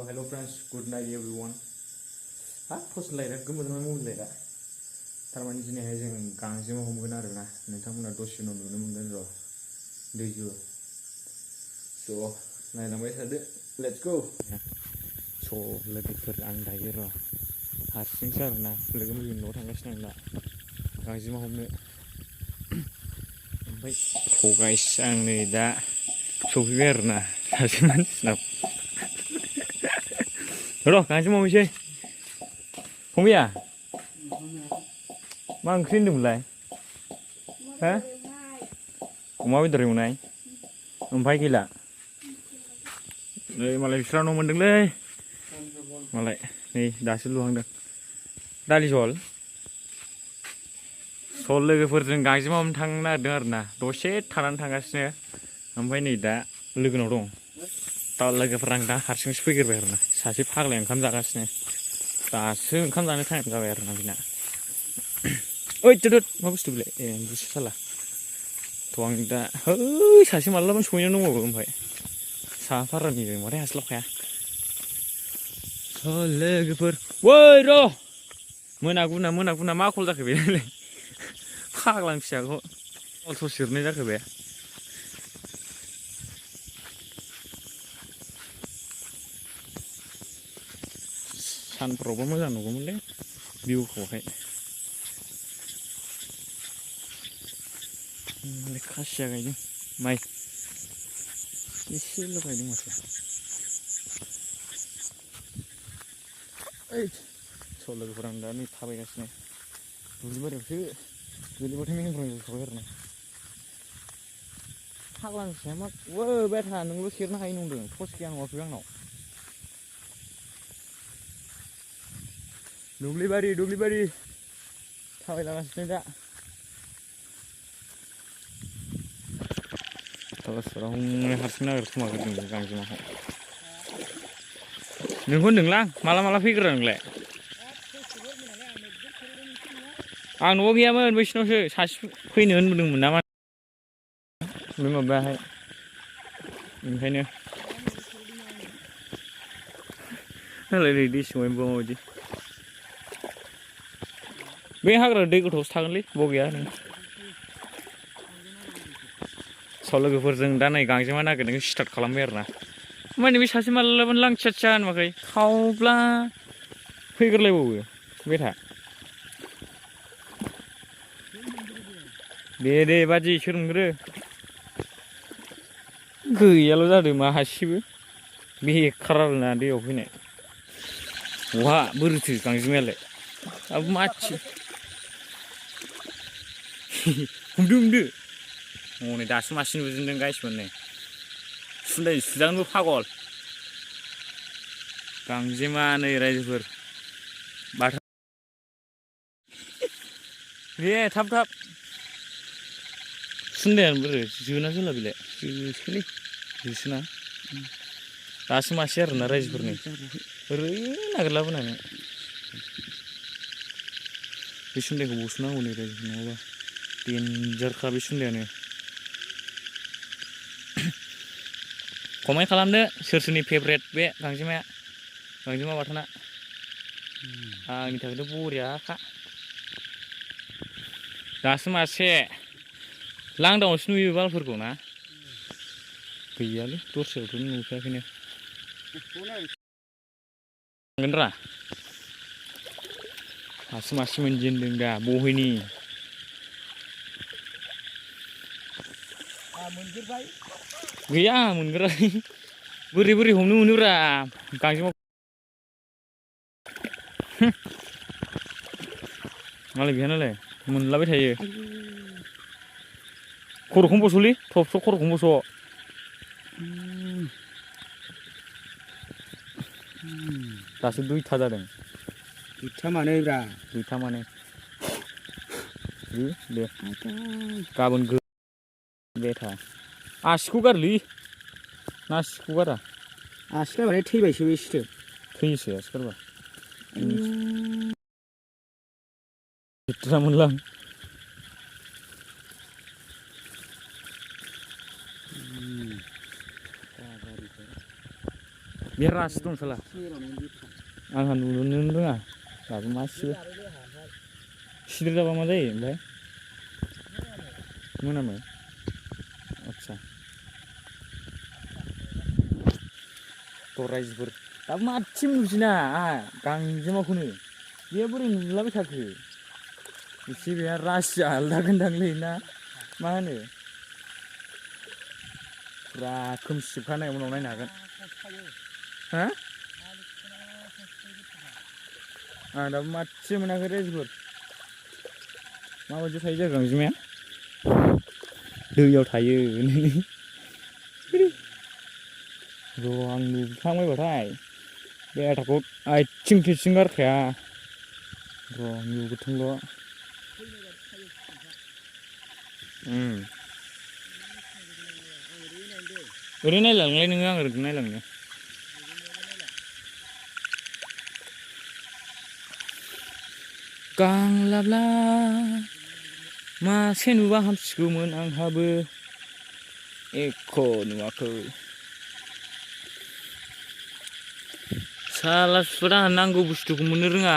hello friends, good night everyone. हाब torch लाइटआ गोमोरनाय mobile लाइटआ थारमाने दिनैहाय जों गांजेमा हमगोन आरोना नोंथांमोना दसे उनाव नुनो मोनगोन र' दैजु स' नायलांबाय थादो लेट्स गो स' लोगोफोर आं दायो र' हारसिंसो आरोना लोगोफोरनि न'आव थांगासिनो आं दा गांजेमा हमनो ओमफ्राय स' गाइस आं नै दा सफैबाय आरोना सासे मानसिनाव र' गांजेमा हमनोसै फंबाया मा ओंख्रि होनदोंमोनलाय हो अमा बेदर एवनाय ओमफ्राय गैला नै मालाय बिस्रा न' मोन्दोंलै मालाय नै दासो लुहांदों दालि जहल सल लोगोफोरजों गांजेमा हमनो थांनो नागिरदों आरोना दसे थानानै थांगासिनो ओमफ्राय नै दा लोगोनाव दं दा लोगोफोर आं दा हारसिंसो फैग्रोबाय आरोना सासे फाग्लाया ओंखाम जागासिनो दासो ओंखाम जानो टाइम जाबाय आरोना बेना ओइ दोद मा बुस्थु बेलाय ए बुस्थु साला थ' आं दा है सासे मालाबानो सहैनानै दंबावो ओमफ्राय साहा फारानि माथो हास्लाबखाया थ' लोगोफोर वै र' मोनागुना मा कल जाखो बेलाय फाग्लानि फिसाखौ अल्थ' सिरनाय जाखो बे सानफ्रावबो मोजां नुगौमोनलै भिउखौहाय खासिया गायदों माइ एसेल' गायदों माथो ओइ स' लोगोफोर आं दा नै थाबायगासिनो दुब्लिबारियावसो गोलैबाथाय मेहेंफ्रां जाखाबाय आरोना फाग्लानि फिसाया मा बाय था नोंल' सेरनो हायो नंदों टर्च गैया नुवाखै आंनाव दुब्लिबारि थाबायलागासिनो दा टर्चफोराव हारसिं नागिरखोमागोन गांजेमाखौ नोंखौ होनदोंलां माला फैग्रा नोंलाय आं न'आव गैयामोन बैसिनावसो सासे फैनो होनदोंमोन नामा बे माबायाहाय ओंखायनो नालाय नै दै सिङाव माबायदि बे हाग्रा दै गोथौआवसो थागोनलै बाव गैया नों स' लोगोफोरजों दा नै गांजेमा नागिरनायखौ स्टार्ट खालामबाय आरोना माने बे सासे मालाबानो लांथिया होनबाखै खावब्ला फैग्रोलायबावो बेथा दे बाजि सोलोंग्रो गैयाल' जादों मासेबो बेखार आरोना दैयाव फैनाय बहा बोरोथो गांजेमायालाय आबो माथि हमदो हनै दासो मासे नुजेनदों गाइसमोन नै सुजागोनबो फागल गांजेमा नै रायजोफोर बाथोन दे थाब सुन्दायानो बोरो जोना जोला बेलाय जोसोलै जोसोना दासो मासे आरोना रायजोफोरनि ओरै नागिरलाबोनानै बे सुन्दायखौ बस'नांगौ नै रायजो नङाबा देन्जारखा बे सुन्दायानो कमेन्ट खालामदो सोरनि फेभरेट बे गांजेमा बाथोना आंनि थाखायथ' बरियाखा दासो मासे लांदांआवसो नुयो बालफोरखौ ना गैयालै दस्रायावथ' नुखायाखैनो थांगोन रा दासो मासे मोनजेनदों दा बहैनि गैया मोनगोराखै बोरै हमनो मोनोब्रा गांजेमा मालाय बिहानालाय मोनलाबाय थायो खर'खौनो बस'लै थब खर'खौनो बस' दासो दुइथा जादों दुइथा माने दे गाबोन बेथा आसिखौ गारलै ना आसिखौ गारा आसि गारबाथाय थैबायसो बे सिथो थैयोसो आसि गारबा मोनलां बेरासो दं साला आंहा नुनो रोङा दाबो मासेबो सिदोर जाबा मा जायो ओमफ्राय मोनामो आदसा रायजोफोर दाबो माथिं नुसैना आंहा गांजेमाखौनो बेयो बोरै नुलाबाय थाखो एसे बेहा रासिया आलदा गोनदांलै ना मा होनो फुरा खोमसिजोबखानाय उनाव नायनो हागोन हा आं दाबो माथि मोनाखै रायजोफोर माबायदि थायो जाखो गांजेमाया दैयाव थायो र' आं नुफ्लांबायबाथाय बेटाखौ आथिं थिसिं गारखाया र' नुगोथोंल' ओरै नायलांलाय नोङो आं ओरै नायलांनो गांलाबला मासे नुबा हामसिगौमोन आंहाबो एख' नुवाखै साला सुरा नांगौ बुस्थुखौ मोननो रोङा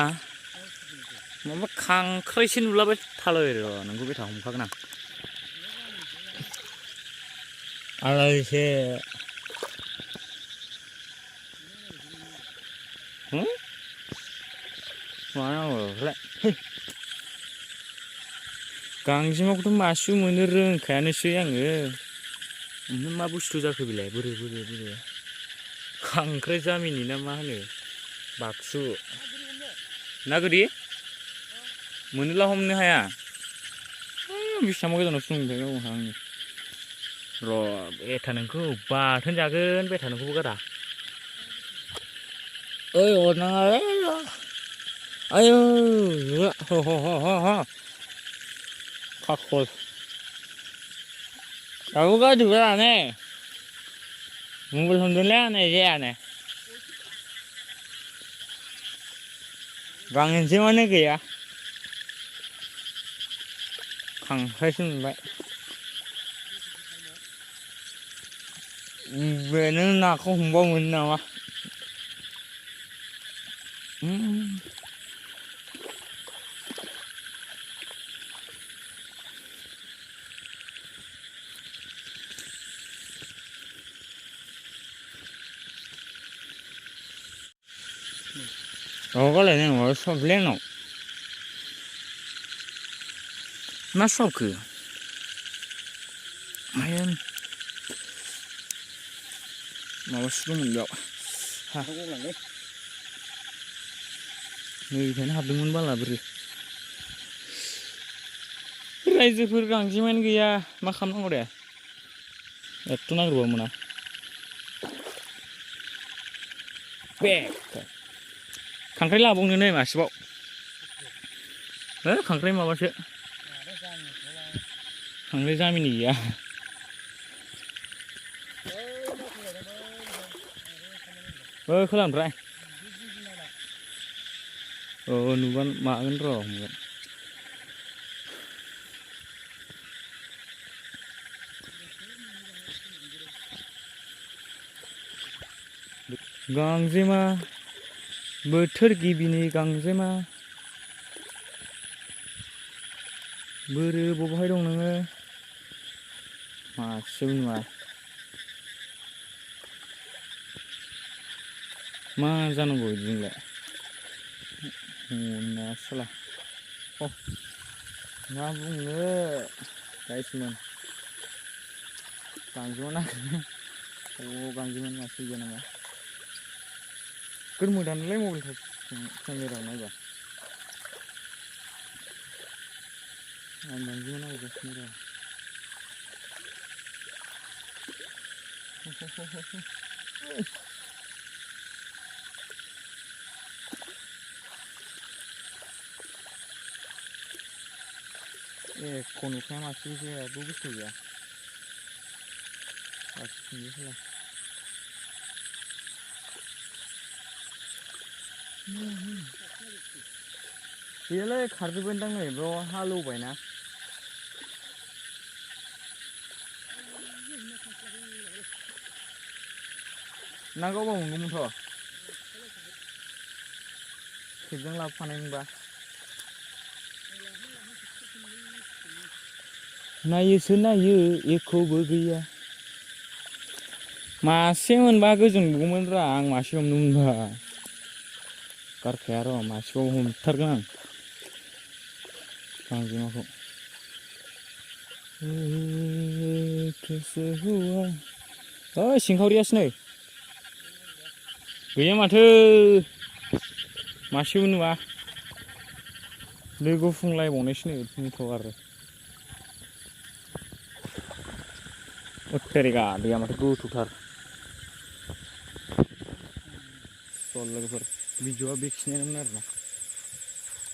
माबा खांख्राइसो नुलाबाय थालाय र' नोंखौ बेटा हमखागोन आं आलायसे मा नांगौलाय गांजेमाखौथ' मासेबो मोननो रोंखायानोसै आङो ओमफ्राय मा बुस्थु जाखो बेलाय बोरै खांख्राइ जामिनि ना मा होनो बाक्सु ना गोरि मोनोला हमनो हाया बेसेबां गोजानावसो दं ओमफ्राय आङो र' बेटा नोंखौ बाथोन जागोन बेटा नोंखौबो गारा ओइ अरनाङालै आयौ खाखल दाबो गाज्रिबो जाने मबाइल हमदोंलै आंना जायानो गांजेमानो गैया खांख्राइसो मोनबाय नों नाखौ हमबा मोनो नामा गावगालाय नों सबले आंनाव मा सबखो आयौ माबासो दंमोन बेयाव नैबेनिफ्रायनो हाबदोंमोन बाला बोरो रायजोफोर गांजेमायानो गैया मा खालामनांगौ दे एथ' नागिरबाबो मोना बे खांख्राइ लाबावनो नै मासेबाव खांख्राइ माबासो खांख्राइ जामिनि गैया खोलानिफ्राय नुगोन मागोन र' हमगोन गांजेमा बोथोर गिबिनि गांजेमा बोरो बबेहाय दं नोङो मासेबो नुवा मा जानांगौ बिदिजोंलाय हनाया साला मा बुंनो गाइसमोन गांजेमा नागिरनो गांजेमानि मासे गैया नामा गोरमोदानोलाय मबाइल केमेरायाव नायबा आं गांजेमा नागिरगासिनो र' एख' नुखाया मासेबो जेबो बुस्थु गैया गासिबो गैयालै खारजोब्बायदां नै बेयाव हालेवबायना ना गावबा मोनगौमोनथ' खेबजों लाबोफानाय मोनबा नायोसो नायो एख'बो गैया मासे मोनबा गोजोनगौमोन रा आं मासे हमनो मोनबा गारखाया र' मासेबाबो हमथारगोन आं गांजेमाखौ ओइ सिंखावरियासो नै गैया माथो मासेबो नुवा लोगो फुंलायबावनायसो नै बुंथ'गारो तेरिगा दैया माथो गोथौथार सल लोगोफोर भिडिअआ बेखिनियानोमोन आरोना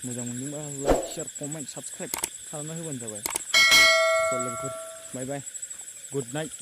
मोजां मोनदोंबा लाइक शेयार कमेन्ट साबसक्राइब खालामना होबानो जाबाय सल लोगोफोर बाय बाय गुड नाइट